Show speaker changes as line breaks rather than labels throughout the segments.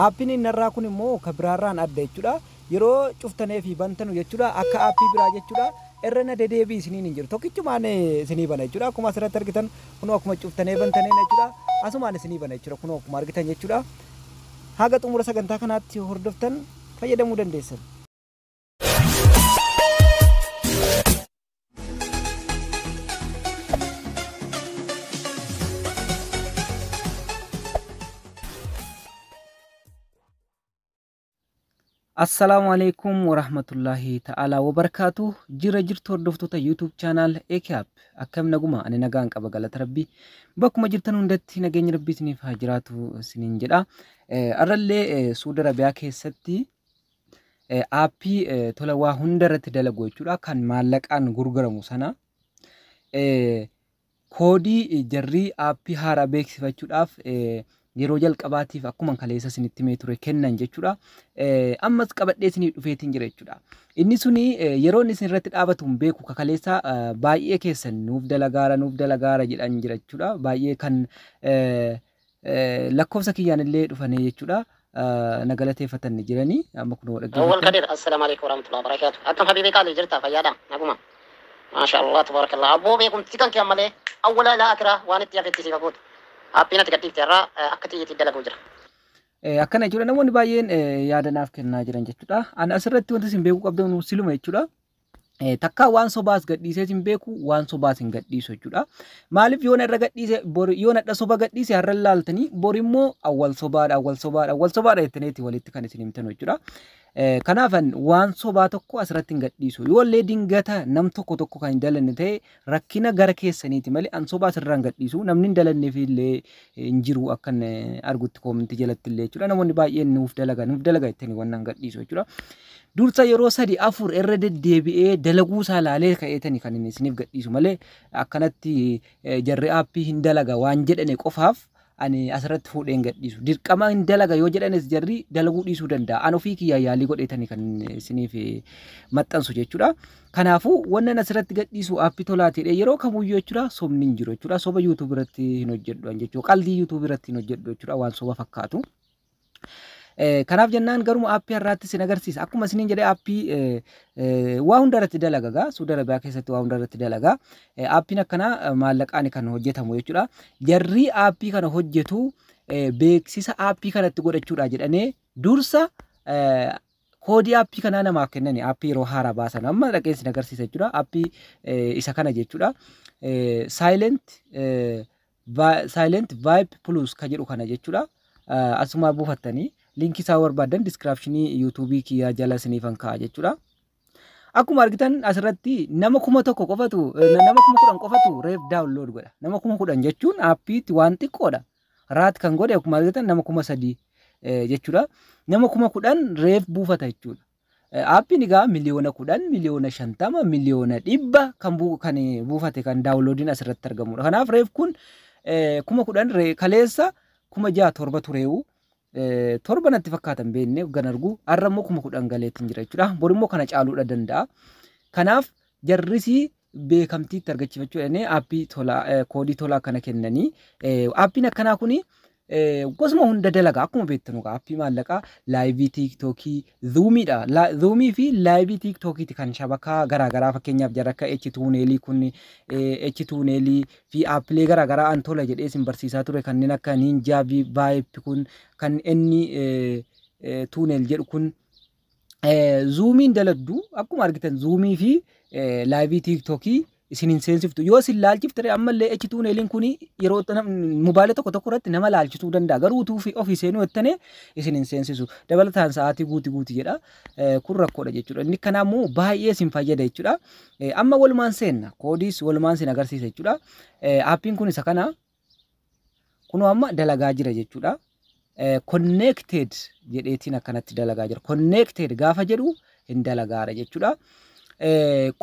Aappiin inni irraa kun immoo kan biraarraan adda jechuudha. Yeroo cuftanee fi bantanu jechuudha, akka aappii biraa jechuudha. Irra na dedeebii isiniin hin jiru. Tokkichumaan isinii bana jechuudha. Akkuma asirratti argitan kunoo akkuma cuftanee bantaneen jechuudha. Asumaan isinii bana jechuudha. Kunoo akkuma argitan jechuudha. Haga xumura sagantaa kanaatti hordoftan fayyadamuu dandeessan. Assalaamu alaikum warahmatullahi ta'ala wabarakaatu. Jira jirtu hordoftoota YouTube channel AKAP, akkam naguma? Ani nagaan qaba, galata rabbii. Bakkuma jirtan hundatti nageenya rabbii isiniif haa jiraatu isiniin jedha. Arrallee Suudi Arabiyaa keessatti aappii tola waa hunda irratti dalagu jechuudha, kan maallaqaan gurguramu sana koodii jarrii aappii haaraa beeksifachuudhaaf yeroo jalqabaatiif akkuma kaleessa isinitti himee ture kennan jechuudha. Ammas qabadhee isiniif dhufeetiin jira jechuudha. Inni suni yeroo inni isin irratti dhaabatu hin beeku. Kaleessa baay'ee keessan nuuf dalagaara, nuuf dalagaara jedhan jira jechuudha. Baay'ee kan lakkoofsa kiyyaan illee dhufanii jechuudha. Na galateeffatan jiranii amma kunoo
Awwal
dhaggeeffattan.
Kadir, assalaamu alaikum warahmatullahi wabarakatuh. Akkam habibi qaalii, jirta fayyaadha naguma? Maasha Allah, tabarakallah. Abboo, beekumsi kan kee ammalee awwala ilaa akiraa waan itti hafetti siif hafuutu. Aappiin ati gadhiifte irraa akka xiyyiitti dalaguu jira.
Akkana jechuudha, namoonni baay'een yaada naaf kennaa jiran jechuudha. Ani asirratti wanti isin beekuu qabdan siluma jechuudha. Takkaa waan sobaas gadhiisee hin beeku, waan sobaas hin gadhiisu jechuudha. Maaliif yoona irra gadhiise, bor yoona dha soba gadhiise har'a laaltanii, bor immoo awwal sobaadha, awwal sobaadha, awwal sobaadha jettaniiti walitti kan isin himtan jechuudha. Kanaafan waan sobaa tokko asirratti hin gadhiisu. Yoo illee dingata nam tokko tokko kan hin dalanne ta'e rakkina gara keessaniiti malee an sobaa asirraa hin gadhiisu. Namni hin dalanneef illee hin jiru akkan argutti koomintii jalatti illee jechuudha. Namoonni baay'een nuuf dalaga, nuuf dalaga jettanii waan hin gadhiisu jechuudha. Dursa yeroo sadi afur irra deddeebi'ee dalaguu isaa laalee ka'eetani kan inni isiniif gadhiisu malee akkanatti jarri aappii hin dalaga waan jedhane qofaaf ani asirratti fuudhee hin gadhiisu. Dirqama hin dalaga yoo jedhanis jarri dalaguu dhiisuu danda'a. An ofii kiyyaa yaalii godheetani kan isiniif maxxansu jechuudha. Kanaafuu wannan asirratti gadhiisu aappii tolaatiidha. Yeroo kamuyyuu jechuudha sobni hin jiru jechuudha. Soba YouTube irratti hin hojjedhu jechuudha. Qaldii YouTube irratti hin hojjedhu jechuudha, waan soba fakkaatu. Kanaaf jennaan garuma aappii har'aatti isin agarsiisa. Akkuma isiniin jedhee aappii waa hunda irratti dalaga gaa. Suudi Arabiyaa keessatti waa hunda irratti dalaga. Aappiin akkanaa maallaqaan kan hojjetamu jechuudha. Jarri aappii kana hojjetu beeksisa aappii kanatti godhachuudha jedhanii dursa koodii aappii kanaa namaaf kennani, aappii yeroo haaraa baasan. Amma dhaqee isin agarsiisa jechuudha. Aappii isa kana jechuudha. Silent Vibe Plus ka jedhu kana jechuudha. Asuma buufattanii linkii isaa barbaadan descriptionii YouTubeii kiyyaa jala isiniifan kaa'a jechuudha. Akkuma argitan asirratti nama 1000 qofatu, nama 10,000 qofatu reef download godha. Nama 10,000 jechuun aappiitti waan xiqqoodha. Rate kan godhe akkuma argitan nama 3000 jechuudha. Nama 10,000 reef buufata jechuudha. Aappiin egaa 10 miliyoona, 50 miliyoona, 100 miliyoona kan buufate kan downloadiin asirratti argamudha. Kanaaf reef kun 10,000, kaleessa 6,000 7 tureewu, 7 natti fakkaatan beekne gan argu, har'a immoo 10,000 galeetiin jira jechuudha. Bor immoo kana caaluudha danda'a. Kanaaf jarrisii beekamtiitti argachiifachuu jedhanii aappii tolaa, koodii tolaa kana kennanii, aappiin akkanaa kuni gosuma hunda dalaga akkuma beektanu. Aappii maallaqaa liveii TikTokii, Zoomiidha. Zoomii fi liveii TikTokiiti kan shabakaa garaagaraa, fakkeenyaaf jara akka H tuuneelii kun, H tuuneelii fi aappilee garaagaraa an tola jedhee isin barsiisaa ture, kanneen akka Ninja Vibe kun, kan inni tuuneel jedhu kun. Zoomiin daladdu akkuma argitan Zoomii fi liveii TikTokii isin hin seensiftu. Yoo isin laalchifte ammallee H tuuneeliin kun yeroo mobaayila tokko tokko irratti nama laalchisuu danda'a. Garuu utuu ofii seenuu jettanii isin hin seensisu. Dabalataan sa'aatii guuti guuti jedha. Kun rakkoodha jechuudha. Inni kanaa immoo baay'ee isin fayyada jechuudha. Amma walumaan seenna. Koodiis walumaan isin agarsiisa jechuudha. Aappiin kun isa kana. Kunoo amma dalagaa jira jechuudha. Connected jedheetiin akkanatti dalagaa jira. Connected gaafa jedhu hin dalagaara jechuudha.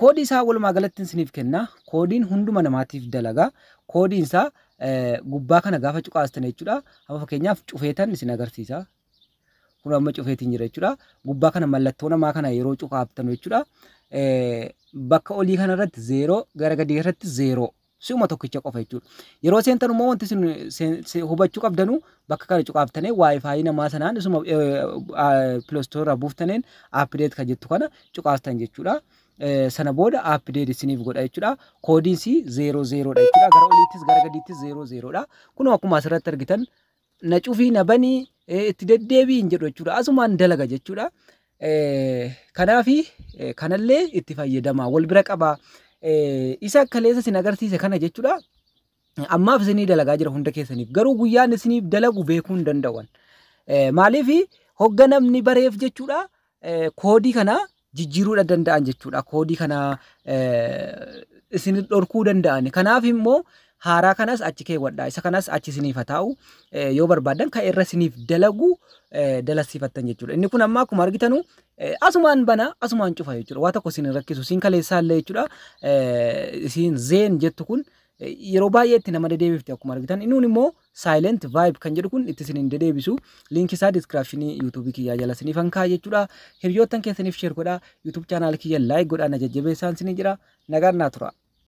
Koodii isaa walumaa galatti isiniif kenna. Koodiin hunduma namaatiif dalaga. Koodiin isaa gubbaa kana gaafa cuqaastan jechuudha. Amma fakkeenyaaf cufeetan isin agarsiisa. Kun amma cufeetiin jira jechuudha. Gubbaa kana mallattoo namaa kana yeroo cuqaaftan jechuudha. Bakka olii kanarratti 0, gara gadii irratti 0. Si'uma tokkicha qofa jechuudha. Yeroo seentan immoo wanti isin hubachuu qabdanu, bakka kana cuqaaftanii WiFi namaa sanaan isuma Play Store irraa buuftaneen update kan jettu kana cuqaastan jechuudha. Sana booda update isiniif godha jechuudha. Koodiin 00 dha jechuudha. Gara oliittis gara gadiittis 00 dha. Kunoo akkuma asirratti argitan na cufii, na banii, itti deddeebiin jedhu jechuudha. Asumaan dalaga jechuudha. Kanaafi kanallee itti fayyadamaa, wal bira qabaa. Isa kaleessa isin agarsiise kana jechuudha. Ammaaf isinii dalagaa jira hunda keessaniif. Garuu guyyaan isiniif dalagu beekuu hin danda'an. Maaliif? Hogga namni bareef jechuudha, koodii kana jijjiiruudha danda'an jechuudha. Koodii kana isin dhorkuu danda'an. Kanaaf immoo haaraa kanas achi keewwadha. Isa kanas achi isiniif haa taa'u. Yoo barbaadan kan irra isiniif dalagu dalasiifattan jechuudha. Inni kun amma akkuma argitanu asumaan bana, asumaan cufa jechuudha. Waa tokko isin hin rakkisu. Isin kaleessaallee jechuudha. Isin Zain jettu kun yeroo baay'ee itti nama deddeebifti akkuma argitan. Inni immoo Silent Vibe kan jedhu kun itti isin hin deddeebisu. Liinkii isaa description YouTube kiyyaa jala isiniif kaa'a jechuudha. Hiriyoottan keessaniif share godhaa. YouTube channel kiyya like godhaa, na jajjabeessaan isinii jira. Nagaan naa tura.